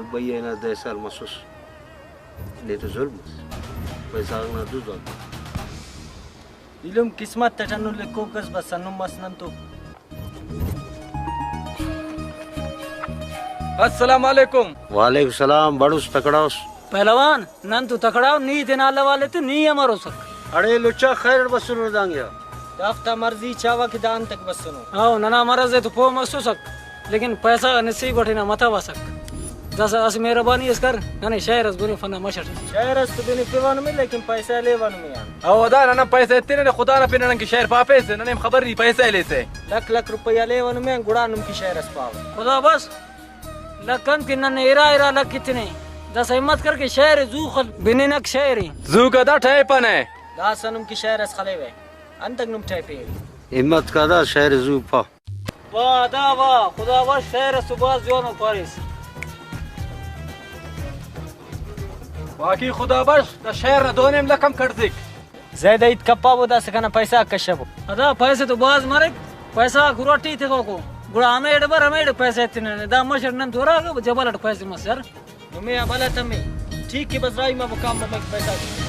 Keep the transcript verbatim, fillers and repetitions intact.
بھئی نا دہ سال مسس، نے تو ظلم مس، پیسہ غاک نا دز آن۔ ایلم قسمت اٹ ہندن لکھوک اس بس، ہندن مس نن تو۔ السلام علیکم۔ وعلیکم السلام، بڑوس تکڑا اس؟ پہلوان، نن تو تکڑا ان، نی تینا اللہ والے تے نی امر اسک؟ اڑے لچا خیر اٹ بسنو دانگیا۔ دافتا مرضی چاوہ کہ دا انتک بسنو۔ او، ننا مرض ءِ تو پہہ مسوسک، لیکن پیسہ غا نصیب اٹ ہنا متوسک۔ داسہ اسہ مہربانی اس کر، ننے شعر اس بنفنہ مش اٹ۔ شعر اس تو بنفیوہ نمے، لیکن پیسہ ہلیوہ نمے آن۔ او دا ننا پیسہ ایتنہ، ننے خدا نا پن نن کہ شعر پاپیسہ، ننے ہم خبر ای پیسہ ہلیسہ۔ لکھ لکھ روپیہ ہلیوہ نمے آن، گڑا نم کہ شعر اس پاوہ۔ خدا بس، لکھ انت کہ نن ارا ارا لکھ ایتنے۔ داسہ ہمت کر کہ شعر ءِ زو خل بننک شعر ءِ۔ زوکا دا ٹہیپنہ۔ داسہ نم کہ شعر اس خلیوہ۔ انتک نم ٹہیپیوہ؟ ہمت کا دا شعر ءِ زو پا۔ واہ دا واہ، خدا بخش شعر اس تو بھاز جوانو پاریس۔ واقعی خدا بخش، دا شعر نا دو نیم لکھ ہم کڑزک۔ زیادہ ہیت کپابو، داسہ کنا پیسہ آک کشبو۔ ادا پیسہ تو بھاز مریک، پیسہ آک اراٹی تخوکو، گڑا ہمیڑے بر، ہمیڑے پیسہ ایتنہ۔ دا مش اٹ نن تو اراگہ جبل اٹ پیسہ مس یار۔ نمے آ بھلا تمے، ٹھیک کہ بس راہی مبو، کام مبو، پیسہ آک۔